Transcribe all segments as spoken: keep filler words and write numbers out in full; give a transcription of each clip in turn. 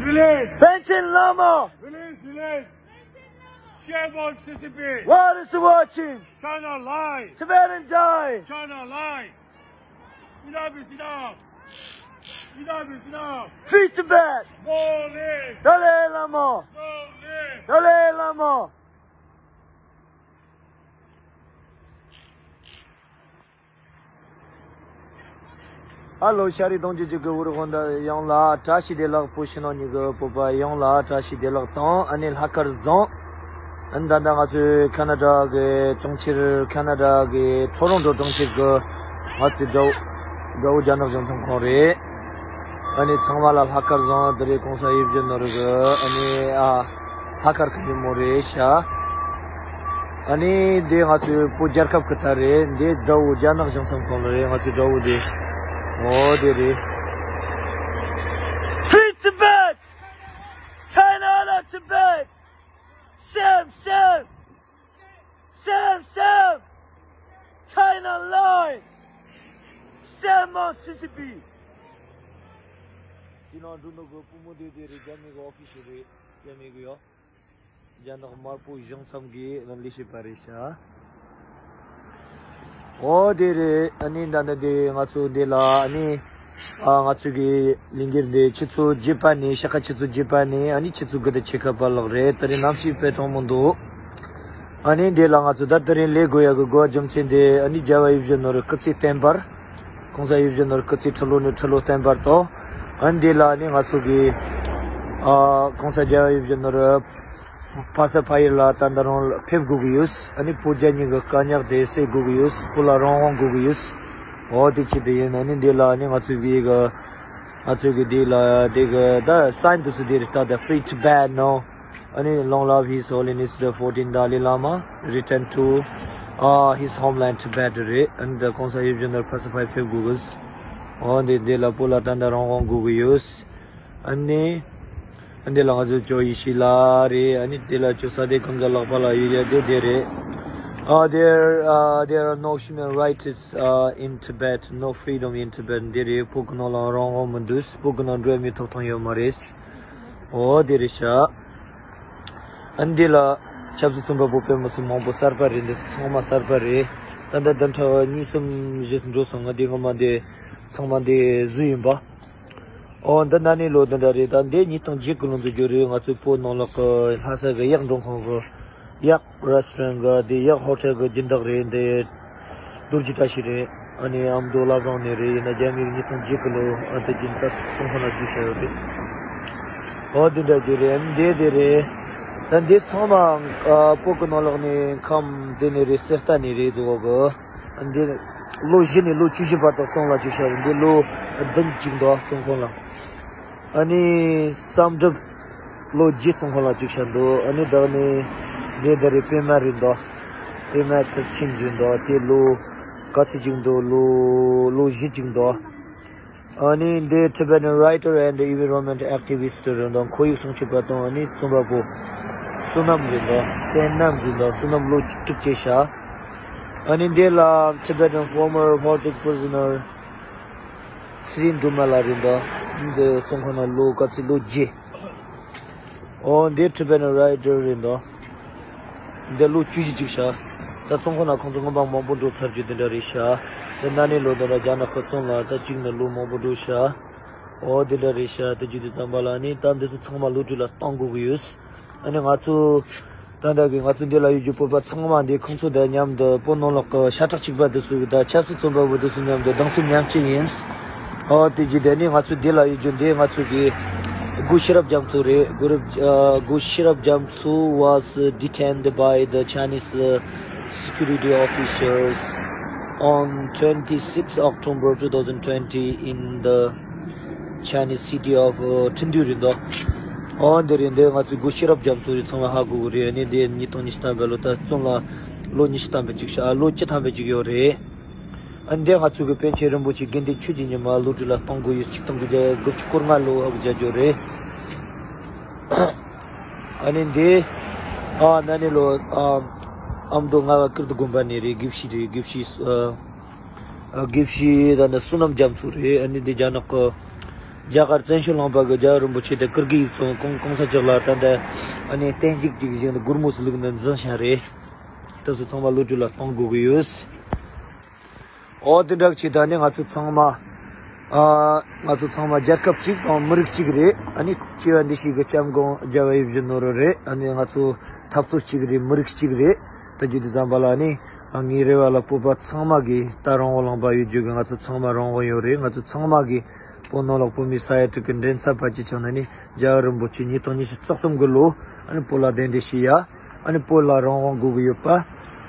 Village! Panchen Lama! Village, village! Shame on C C P! World is watching! China lie! Tibetan die! China lie! Enough is enough! Enough is enough! Free Tibet! Long live! Dalai Lama! Long live! Dalai Lama! ཨ་ལོ། ཤ་རི་གདོང་རྒྱུད་ཀྱི་གུ་རུ་དགོན་དང་ཡང་ལ་བཀྲ་ཤིས་བདེ་ལེགས། བུ་ཕྱི་ནང་གཉིས་ཀྱི་བོད་པ་ཡང་ལ་བཀྲ་ཤིས་བདེ་ལེགས་དང་། ཨ་ནི་ལྷག་དཀར་བཟང་། ཨ་ནི་ད་ལྟ་ང་ཚོའི་ཁ་ན་ཌ་གི་གྲོང་ཁྱེར། ཁ་ན་ཌ་གི་ཊོ་རོན་ཊོ་གྲོང་ཁྱེར་གི་ང་ཚོའི་དགྲ་བོ། དགྲ་བོ་རྒྱ་ནག་གཞུང་ཚབ་ཁང་རེད། ཨ་ནི་ཚང་མ་ལ་ལྷག་དཀར་བཟང་། དེ་རིང་གོང་ས་ཡིད་བཞིན་ནོར་བུ་གི་ཨ་ནི་ཨ་ལྷག་དཀར་གྱི་ཉིན་མོ་རེད་ཤག་ཨ་ནི་འདི་ང་ཚོའི་བོད་རྒྱལ་ཁབ་ཀྱི་དར་རེད། འདི་དགྲ་བོ་རྒྱ་ནག་གཞུང་ཚབ་ཁང་ལ་རེད། ང་ཚོའི་དགྲ་བོ་འདི། འོ་དེ་རེད། Free Tibet! China out of Tibet! Shame, shame! Shame, shame! China lie! Shame on C C P! དེ་ནང་འགྲོ་ནོ་གི་བུ་མོ་དེ་དེ་རེད། རྒྱ་མི་གི་ཨོ་ཕི་ཤལ་རེད། རྒྱ་མི་གི་ཡོ། རྒྱ་ནག་དམར་པོ་གཞུང་ཚབ་ཀྱིས་ལས་བྱེད་པ་རེད་ཤག་འོ་དེ་རེད། ཨ་ནི་ད་ལྟ་དེ་ང་ཚོ་འདི་ལ་ཨ་ནི་ཨ་ང་ཚོ་གི་ལས་འགུལ་འདི་ཆུ་ཚོད་བརྒྱད་པ་ནས། ཤ་ཁ་ཆུ་ཚོད་བརྒྱད་པ་ནས་ཨ་ནི་ཆུ་ཚོད་དགུ་དང་ཕྱེད་ཀ་བར་ལ་རེད། དེ་རིང་གནམ་གཤིས་དཔེ་གྲང་མོ་འདུག་ཨ་ནི་འདི་ལ་ང་ཚོ་ད་དེ་རིང་ལས་དགོས་ཡ་གི་དགོས་པ་རྒྱུ་མཚན་དེ། ཨ་ནི་རྒྱལ་བ་ཡིད་བཞིན་ནོར་བུའི་སྐུ་ཚེའི་བརྟན་པར། གོང་ས་ཡིད་བཞིན་ནོར་བུའི་སྐུ་ཚེ་ཁྲི་ལོ་ནས་ཁྲི་ལོ་བརྟན་པར་དང་། ཨ་ནི་འདི་ལ་ནི་ང་ཚོ་གི་ཨ་གོང་ས་རྒྱལ་བ་ཡིད་བཞིན་ནོར་བུ་ཕ་ས་ཕ་ཡུལ་ལ་ད་ལྟ་རང་ཕེབས་དགོས་ཀྱི་ཡོད། ཨ་ནི་བོད་རྒྱ་གཉིས་ཀྱི་དཀའ་རྙོག་དེ་སེལ་དགོས་ཀྱི་ཡོད། བོད་ལ་རང་དབང་དགོས་ཀྱི་ཡོད། འོ་དེ་ཆེད་དུ་ཡིན། ཨ་ནི་འདི་ལ་ནི་ང་ཚོ་གི་གི་ང་ཚོ་གི་འདི་ལ་དེ་གི་ད་སའིན་དུ་སུ་དེ་རེད། ད་ད་Free Tibet now. ཨ་ནི་Long live His Holiness the fourteenth Dalai Lama, return to uh, his homeland Tibet རེད། ཨ་ནི་ད་གོང་ས་ཡིད་བཞིན་ནོར་བུ་ཕ་ས་ཕ་ཡུལ་ཕེབས་དགོས་ཀྱི་ཡོད། འོ་འདི་འདི་ལ་བོད་ལ་ད་ལྟ་རང་དབང་དགོས་ཀྱི་ཡོད། ཨ་ནི་ཨ་འདི་ལ་ང་ཚོ་ཇོ་ཡེ་ཤེས་ལགས་རེད། ཨ་ནི་འདི་ལ་ཇོ་ས་དེ་གང་ག་ལག་པ་ལ་ཡོད་ཡ་དེ་དེ་རེད། Uh, there, uh, there are no human rights uh, in Tibet, no freedom in Tibet. འདི་རེད། བོད་ཀྱི་ནང་ལ་རང་དབང་མི་འདུག་བོད་ཀྱི་ནང་འགྲོ་ཡ་མི་ཐོབ་ཐང་ཡོད་མ་རེད། འོ་དེ་རེད་ཤག་ཨ་འདི་ལ་ཆབ་སྲིད་བཙོན་པ་བོད་པའི་མི་སེར་མང་པོ་གསར་པ་རེད། འདི་ཚང་མ་གསར་པ་རེད། ད་ལྟ་བདུན་ཕྲག་གཉིས་གསུམ་བཞི་འགྲོ་སོང་། ང་འདི་སྔོན་མ་འདི་ཚང་མ་འདི་བཟོས་ཡིན་པ། ཨོ་འདི་ན་ནིང་ལོ་འདི་འདྲ་རེད། ད་འདི་ཉིས་སྟོང་བརྒྱད་གི་ལོ་འདི་རྒྱུ་རེད། ང་ཚོའི་བོད་ནང་ལོགས་ཀྱི་ལྷ་ས་གི་གཡག་མགྲོན་ཁང་གི་གཡག་རེ་སི་ཊོ་རན་གི་འདི་གཡག་ཧོ་ཊེལ་གི་སྦྱིན་བདག་རེད། འདི་རྡོ་རྗེ་བཀྲ་ཤིས་རེད། ཨ་ནི་ཨ་མདོ་བླ་བྲང་ནས་རེད། ཡིན་ན་རྒྱ་མིའི་ཉིས་སྟོང་བརྒྱད་གི་ལོ་ཨ་ད་ཅིན་ད་ཚོང་ཁང་ནང་འཛུལ་བྱས་ཡོད་རེད། ཨོ་འདི་འདྲ་རྒྱུ་རེད། འདི་འདི་རེད། ད་འདི་ཚང་མ་ཨ་བོད་གི་ནང་ལོགས་ནས་ཁམས་འདི་ནས་རེད། གསེར་རྟ་ནས་རེད་འདུག་གོ་གི། འདི་ལོ་བཞི་ནས་ལོ་བཅུ་བཞི་བར་དུ་བཙོན་ལ་བཅུག་བཞག་རེད། འདི་ལོ་བདུན་ཅིག་འདུག་ཚོང་ཁང་ལ། ཨ་ནི་བསམ་གྲུབ་ལོ་བརྒྱད་ཚོང་ཁང་ལ་བཅུག་བཞག་འདུག་ཨ་ནི་ད་ནི་འདི་ད་རེད། པད་མ་རེད་འདུག་པད་མ་ཚུལ་ཁྲིམས་རེད་འདུག་དེ་ལོ་ག་ཚོད་ཅིག་འདུག་ལོ་ལོ་བཞི་ཅིག་འདུག་ཨ་ནི་འདི་Tibetan writer and environment activist རེད་འདུག་ཁོར་ཡུག་སྲུང་སྐྱོབ་པ་དང་། ཨ་ནི་རྩོམ་པ་པོ་བསོད་ནམས་རེད་འདུག་བསོད་ནམས་རེད་འདུག་བསོད་ནམས་ལོ་བཅུ་དྲུག་བྱས་ཤག་ཨ་ནི་འདི་ལ་Tibetan former political prisoner ཚེ་རིང་སྒྲོལ་མ་ལགས་རེད་འདུག་འདི་ཚོང་ཁང་ནང་ལོ་ག་ཚོད། ལོ་བརྒྱད། ཨོ་འདི་Tibetan writer རེད་འདུག་འདི་ལོ་བཅུ་བཞི་ཅིག་ཤག་ད་ཚོང་ཁང་ནང་ཁོང་ཚོ་སྔོན་མ་མང་པོ་འགྲོ་ཚར་རྒྱུ་དེ་འདྲ་རེད་ཤག་དེ་ན་ནིང་ལོ་དེ་འདྲ་རྒྱ་ནག་གི་བཙོན་ལ་ད་གཅིག་ནས་ལོ་མང་པོ་འགྲོ་ཤག་ཨོ་དེ་འདྲ་རེད་ཤག་དེ་རྒྱུ་དེ་ཙམ་པ་ལ་ནི་ད་འདི་ཚོ་ཚང་མ་བློ་གྲོས་ལ་གཏོང་དགོས་ཀྱི་ཡོད། ཨ་ནི་ང་ཚོ་ད་ལྟ་གི་ང་ཚོ་འདི་ལ་ཡོད་རྒྱུ་བོད་པ་ཚང་མ་འདི་ཁོང་ཚོ་དང་མཉམ་དུ་བོད་ནང་ལོགས་ཀྱི་ཤ་ཁྲག་གཅིག་པ་དེ་ཚོ་གི་ད་ཆབ་སྲིད་བཙོན་པ་བོ་དེ་ཚོ་མཉམ་དུ་གདུང་སེམས་མཉམ་སྐྱེད་ཡིན། ཨོ་དེ་རྗེས་དེ་ནི་ང་ཚོ་འདི་ལ་ཡོད་རྒྱུ་འདི་ང་ཚོ་གི་གུ་ཤེས་རབ་རྒྱ་མཚོ་རེད། གུ་རབ་ཨ་གུ་ཤེས་རབ་རྒྱ་མཚོ་was detained by the Chinese uh, security officers on twenty-six October two thousand twenty in the Chinese city of uh, Chengdu རེད་འདུག་ཨོ་འདི་རེད། འདི་ང་ཚོའི་གུ་ཤེས་རབ་རྒྱ་མཚོ་རེད། ཚང་མ་ཧ་གོ་གི་རེད། ཨ་ནི་འདི་ཉིས་སྟོང་ཉི་ཤུ་ཐམ་པའི་ལོ་ད་བཙོན་ལ་ལོ་ཉི་ཤུ་ཐམ་པའི་ཅིག་ཤག་ཨ་ལོ་བཅུ་ཐམ་པའི་ཅིག་ཡོད་རེད། ཨ་འདི་ང་ཚོའི་གི་པཎ་ཆེན་རིན་པོ་ཆེ་དགེ་འདུན་ཆོས་ཀྱི་ཉི་མ་བློ་གྲོས་ལ་གཏོང་དགོས་ཡོད། ཆིག་སྟོང་དགུ་བརྒྱ་དགུ་བཅུ་གོ་ལྔ་ལོ་ཨ་གི་རྒྱ་ཇོ་རེད། ཨ་ནི་འདི་ཨ་ན་ནིང་ལོ་ཨ་ཨ་མདོ་རྔ་བ་ཀིརྟི་དགོན་པ་ནས་རེད། དགེ་བཤེས་རེད། དགེ་བཤེས་ཨ་ཨ་དགེ་བཤེས་ད་ནི་བསོད་ནམས་རྒྱ་མཚོ་རེད། ཨ་ནི་འདི་རྒྱ་ནག་གི་ རྒྱ་གར་བཙན་བྱོལ་ལུང་པ་གི་རྒྱལ་བ་རིན་པོ་ཆེ་དང་ཀིར་གི་ཡིག་ཚང་གོང་གོང་ས་མཆོག་ལ་ད་ལྟ་ཨ་ནི་བརྟན་བཞུགས་ཅིག་བཞེངས་ཏེ་སྒོར་མོ་ཟིག་བླུགས་ནས་འཛིན་བཞིན་རེད། དེ་ཚོ་ཚང་མ་བློ་གྲོས་ལ་གཏོང་དགོས་ཀྱི་ཡོད། ཨོ་དེ་འདྲ་ཅིག་ད་ནི་ང་ཚོ་ཚང་མ་ཨ་ང་ཚོ་ཚང་མ་རྒྱལ་ཁབ་གཅིག་དང་མི་རིགས་གཅིག་རེད། ཨ་ནི་སྐྱེ་བ་འདི་ཞིག་གི་སྐྱབས་མགོན་རྒྱལ་བ་ཡིད་བཞིན་ནོར་བུ་རེད། ཨ་ནི་ང་ཚོ་འཐབ་རྩོད་གཅིག་རེད། མི་རིགས་གཅིག་རེད། ད་རྒྱུ་དེ་ཙམ་པ་ལ་ནི་ངའི་རེ་བ་ལ་བོད་པ་ཚང་མ་གི་ད་རང་དབང་ལུང་པ་ཡོད་རྒྱུ་གི་ང་ཚོ་ཚང་མ་རང་དབང་ཡོད་རེད། ང་ཚོ་ཚང་མ་གི་བོད་ནང་ལོགས་བོད་མི་ས་ཡ་དྲུག་གི་འགྲན་ས་ཕལ་ཆེར་ཆགས་ན་ནི་རྒྱལ་བ་རིན་པོ་ཆེ་ཉིས་སྟོང་ཉི་ཤུ་རྩ་གསུམ་གི་ལོ་ཨ་ནི་བོད་ལ་གདན་འདྲེན་ཞུས་ཡ། ཨ་ནི་བོད་ལ་རང་དབང་དགོས་ཀྱི་ཡོད་པ།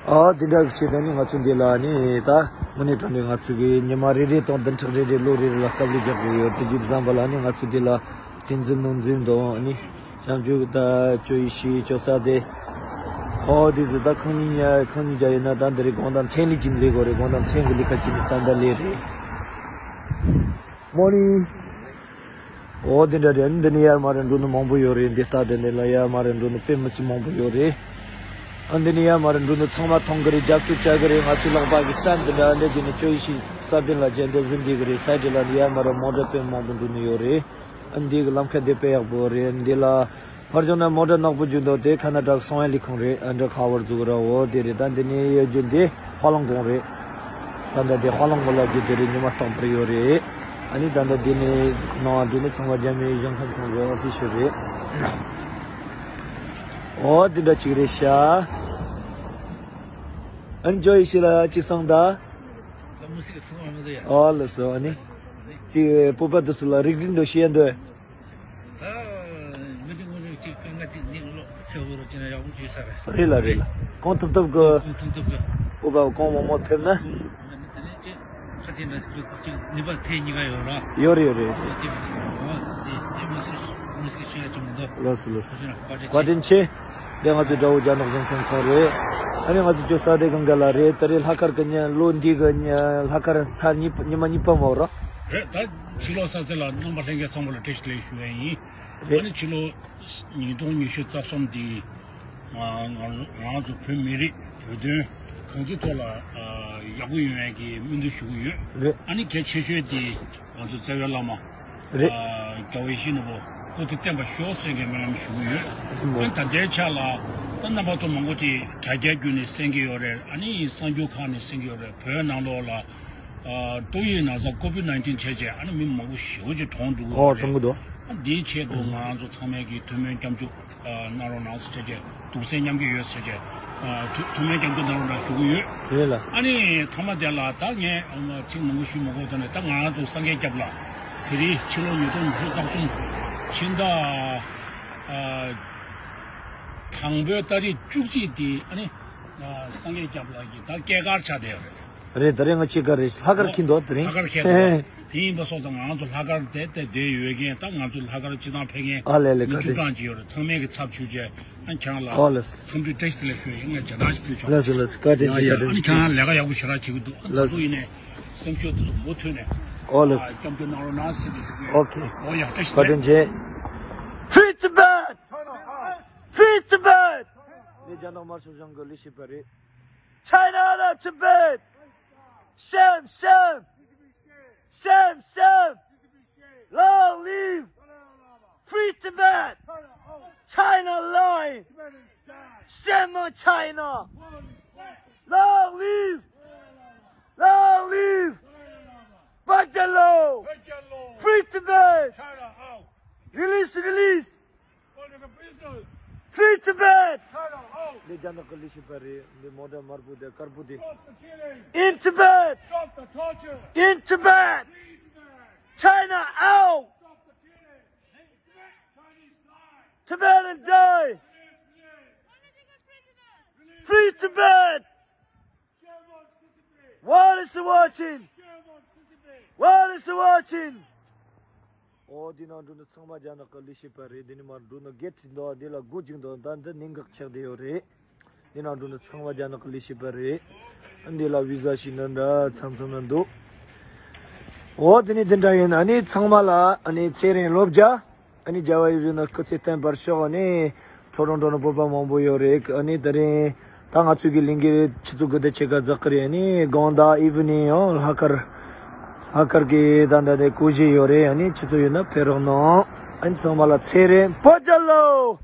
ཨ་དེ་འདྲ་གི་ཆེད་དུ་ནི་ང་ཚོ་འདི་ལ་ནི་ད་དངོས་གནས་དྲང་གནས་ང་ཚོ་གི་ཉི་མ་རེ་རེ་དང་བདུན་ཕྲག་རེ་རེ་ལོ་རེ་རེ་ལ་དཀའ་ལས་རྒྱག་དགོས་ཡོད། དེ་རྒྱུ་དེ་ཙམ་པ་ལ་ནི་ང་ཚོ་འདི་ལ་བསྟན་འཛིན་ནོར་འཛིན་དང་ནི་བྱམས་ཆོས་ད་ཅོ་ཡི་ཤི་ཅོ་ས་དེ། ཨོ་དེ་ཚོ་ད་ཁང་གཉིས་ཉ་ཁང་གཉིས་བརྒྱ་ཡོད་ན་ད་འདི་རེ་དགོང་དག་མཚན་ལས་ཀྱིན་ལས་དགོས་རེད། དགོང་དག་མཚན་གི་ལས་ཁ་ཅིག་ནི་ད་ད་ལས་རེད། མོ་ནི། ཨོ་དེ་འདྲ་རེད། འདི་ནི་ཡར་མར་འགྲོ་ནི་མང་པོ་ཡོད་རེད། འདི་ལྟ་དེ་འདི་ལ་ཡར་མར་འགྲོ་ནི་དཔེ་མི་སྲིད་མང་པོ་ཡོད་རེད། ཨ་འདི་ནི་ཡར་མར་འགྲོ་ནི་ཚང་མ་མཐོང་གི་རེད། རྒྱབ་སྐྱོར་བྱ་གི་རེད། ང་ཚོའི་ལག་པ་གི་ས་འདི་འདྲ་འདྲ་ཅིག་ནི་ཅོ་ཡི་ཤི་ས་དེ་ལ་རྒྱན་འདྲ་ཟིན་འདི་གི་རེད། ས་དེ་ལ་ཡར་མར་མོ་ཊ་དཔེ་མང་པོ་འགྲོ་ནི་ཡོད་རེད། ཨ་འདི་གི་ལམ་ཁ་དེ་དཔེ་ཡག་པོ་རེད། འདི་ལ་ཕར་ཕྱོགས་ན་མོ་ཊ་ནག་པོ་རྒྱུག་འདུག་དེ་ཁ་ན་བྲག་སོང་ཡ་ལི་ཁུང་རེད། ཨ་འདྲ་ཁ་བར་འཛུགས་ར་འོ་དེ་རེད། ད་འདི་ནས་ཡོད་རྒྱུ་འདི་ཧ་ལང་གོང་རེད། ད་ལྟ་དེ་ཧ་ལང་གོང་ལ་རྒྱུ་དེ་རེད། ཉི་མ་རྟག་པར་ཡོད་རེད། ཨ་ནི་ད་ལྟ་འདི་ནས་ནང་འགྲོ་ནས་ཚང་མ་རྒྱ་མིའི་གཞུང་ཚབ་ཁང་གི་ཨོ་ཕི་ཤི་རེད། འོ་དེ་འདྲ་ཅིག་རེད་ཤག་ཨ་ནི་ཇོ་ཡི་ཤི་ལ་ཅི་སོང་ད། ཨོ་ལ་སོ་ཨ་ནི། ཅིག་སྤོབས་པ་འདུག་སུ་ལ་རིག་རིག་འདུག་ཤེས་འདུག་ད་མི་དེ་ངོ་ནས་གཅིག་དཀའ་ངལ་གཅིག་གླེང་ལོག་ཆེ་བོ་རོ་ཅི་ན་ཡག་པོ་བྱས་ས་རེད། རེད་ལ་རེད་ལ། གང་ཐུབ་ཐུབ་གི་གང་ཐུབ་ཐུབ་གི་སྤོབས་པ་གང་མང་མང་ཐེབས་ན། ཁ་དེ་ན་ཁ་ཅིག་ནི་པ་ཐེ་གཉིས་ཀ་ཡོད་ར། ཡོད་རེད་ཡོད་རེད་ཡོད་རེད། ལགས་སོ་ལགས་སོ། བཀའ་དྲིན་ཆེ། དེ་ང་ཚོའི་དགྲ་བོ་རྒྱ་ནག་གཞུང་ཚབ་ཁང་རེད། ཨ་ནི་ང་ཚོ་ཅོ་ས་དེ་གང་ག་ལ་རེད། ད་རེས་ལྷག་དཀར་གི་ཉིན་ལོ་འདི་གི་ཉིན་ལྷག་དཀར་ཚར་གཉིས་པ་ཉི་མ་གཉིས་པ་མོ་ར། རེད། ད་ཕྱི་ལོ་ས་ཚེ་ལ་རྣམ་པ་ལྷན་རྒྱས་ཚང་མ་ལ་བཀྲ་ཤིས་བདེ་ལེགས་ཞུ་ཡ་ཡིན། རེད། ཨ་ནི་ཕྱི་ལོ་ཉིས་སྟོང་ཉི་ཤུ་རྩ་གསུམ་འདི་ང་ང་རང་ཚོ་བོད་མི་རིགས་བོད་དོན་གང་ཅིའི་ཐོག་ལ་ཡག་པོ་ཡོང་ཡ་གི་སྨོན་འདུན་ཞུ་གི་ཡོད། རེད། ཨ་ནི་གལ་ཆེ་ཤོས་དེ་ང་ཚོ་རྩ་བའི་བླ་མ་རེད། རྒྱལ་བ་ཡིད་བཞིན་ནོར་བུ་སྐུ་ཚེ་བརྟན་པར་ཤོག་ཟེར་མཁན་སྨོན་ལམ་ཞུ་གི་ཡོད། ཨ་ནི་ད་ལྟའི་ཆ་ལ་ད་རྣམ་པ་ཚོ་མང་པོ་དེ་དྲ་རྒྱ་བརྒྱུད་ནས་གསན་གྱི་ཡོད་རེད། ཨ་ནི་གསར་འགྱུར་ཁག་ནས་གསན་གྱི་ཡོད་རེད། བོད་ནང་ལོགས་ལ་ཨ་ཏོག་དབྱིབས་ན་ཚ་ཀོ་བིད་ནའིན་ཊིན་བྱས་རྗེས་ཨ་ནི་མི་མང་པོ་ཞེ་པོ་ཅིག་གྲོངས་འགྲོ་གི་ཡོད་རེད། ཨ་འདིའི་ཆེད་དུ་ང་རང་ཚོ་ཚང་མས་ཀྱི་ཐུགས་སྨོན་སྐྱབས་འཇུག་གནང་རོགས་གནང་ཟེར་བྱས་རྗེས་གདུང་སེམས་མཉམ་སྐྱེད་ཡོད་ཟེར་བྱས་ཐུགས་སྨོན་སྐྱབས་འཇུག་གནང་རོགས་གནང་ཞུ་གི་ཡོད། རེད་ལ། ཨ་ནི་ཐ་མ་དེ་ལ་ད་ངས་ཚིག་མང་པོ་ཞུ་མ་དགོས་ཙང་ནས་ད་ང་རང་ཚོ་སངས་རྒྱས་སྐྱབས་ལ་དེ་རིང་ཕྱི་ལོ་ཉིས་སྟོང་ཉི་ཤུ་རྩ་གསུམ་ཕྱི་ཟླ་དང་པོའི་ཏ་རིག་བཅུ་གཅིག་དེ་ཨ་ནི་སངས་རྒྱས་སྐྱབས་ལགས་ཀྱི་ད་སྐྱེས་སྐར་ཆགས་བསྡད་ཡོད་རེད། རེད། ད་རེས་ང་ཕྱི་དཀར་རེད། ལྷག་དཀར་འཁྱེར་འདུག་དེ་རིང་། ལྷག་དཀར་འཁྱེར་འདུག་དེ་ཡིན་པ་སོང་ཙང་ང་ཚོ་ལྷག་དཀར་དེ་དེ་བསྡད་ཡོད་མཁན་ད་ང་ཚོ་ལྷག་དཀར་སྤྱི་བཏང་ཕེབས་མཁན་ཨ་ལས་ལས། མི་བཀྲ་ཤིས་བདེ་ལེགས། ཁྲི་ཐང་ཅིག་ཡོད་རེད། ཚང་མས་ཀྱི་ཚབ་ཞུས་བྱས་ཨ་ཁྱེད་རང་ལ་ཨོ་ལགས། འཚམས་འདྲི་བཀྲ་ཤིས་བདེ་ལེགས་ཞུ་ཡ་ཡིན། ངས་མཇལ་དར་ཞིག་ཕུལ་ཆོག་ལགས་སོ་ལགས་སོ། བཀའ་དྲིན་ཆེ། ཡ་ཡ། བཀའ་ཨ་དྲིན་ནི་ཆེ། ཁྱེད་རང་ལས་ཀ་ཡག་པོ་ཞེ་དྲག་བྱེད་ཀྱི་འདུག་ཨ་ལགས་ད་སོ། དུས་ཡིན་ནས་སེམས་ཤུགས་དེ་ཚོ་མུ་མཐུད་ནས་ཨོ་ལགས། སྐྱབས་འཇུག་གནང་རོགས་གནང་ཟེར་གྱི་ཞུ་གི་ཡོད། ཨོ་ཁེ། ཨོ་ཡ། བཀྲ་ཤིས་བདེ་ལེགས། བཀའ་དྲིན་ཆེ། Free Tibet! Free Tibet! འདི་རྒྱ་ནག་དམར་ཤོག་གཞུང་གི་ལས་བྱེད་པ་རེད། China out of Tibet! Shame, shame! Shame, shame! Long live Free Tibet! China line! Shame on China! Long live! Long live! Back the law! Free Tibet! Release, release! Free Tibet! འདི་རྒྱ་ནག་གི་ལས་བྱེད་པ་རེད། འདི་མོ་ཊ་དམར་པོ་དེ་དཀར་པོ་དེ། In Tibet! In Tibet! China out! Tibetan die! Free Tibet! World is watching! World is watching! ཨོ་འདི་ནང་འགྲོ་ནི་ཚང་མ་རྒྱ་ནག་གི་ལས་བྱེད་པ་རེད། འདི་ནི་མར་འགྲོ་ནི་གེ་ཊི་འདུག་འདི་ལ་སྒོ་བཅིངས་འདུག་ད་འདི་གནད་འགག་ཆགས་བསྡད་ཡོད་རེད། འདི་ནང་འགྲོ་ནི་ཚང་མ་རྒྱ་ནག་གི་ལས་བྱེད་པ་རེད། འདི་ལ་བི་ཟ་ཞིག་འདྲ་འདྲ་མཚམས་མཚམས་ན་འདུག་ཨོ་དེ་ནི་དེ་འདྲ་ཡིན། ཨ་ནི་ཚང་མ་ལ་ཨ་ནི་ཚེ་རིང་ལོ་བརྒྱ། ཨ་ནི་རྒྱལ་བ་ཡིད་བཞིན་ནོར་བུ་སྐུ་ཚེ་བརྟན་པར་ཤོག་ཨ་ནི་ཁྲོ་རོང་འགྲོ་ནི་བོད་པ་མང་པོ་ཡོད་རེད། ཨ་ནི་དེ་རིང་ད་ང་ཚོའི་གི་ལས་འགུལ་ཆུ་ཚོད་དགུ་དང་ཕྱེད་ཀ་རྫོགས་ཀྱི་རེད། ཨ་ནི་དགོང་དག་ཨི་ཝི་ནིང་ཡང་ལྷག་དཀར་ ཨ་ཁར་གི་ད་ད་དེ་སྐུ་གཞས་ཡོད་རེད། ཨ་ནི་ཆུ་ཚོད་ཡོད་ན་ཕེབས་རོགས་གནང་། ཨ་ནི་ཚང་མ་ལ་ཚེ་རིང་བོད་རྒྱལ་ལོ།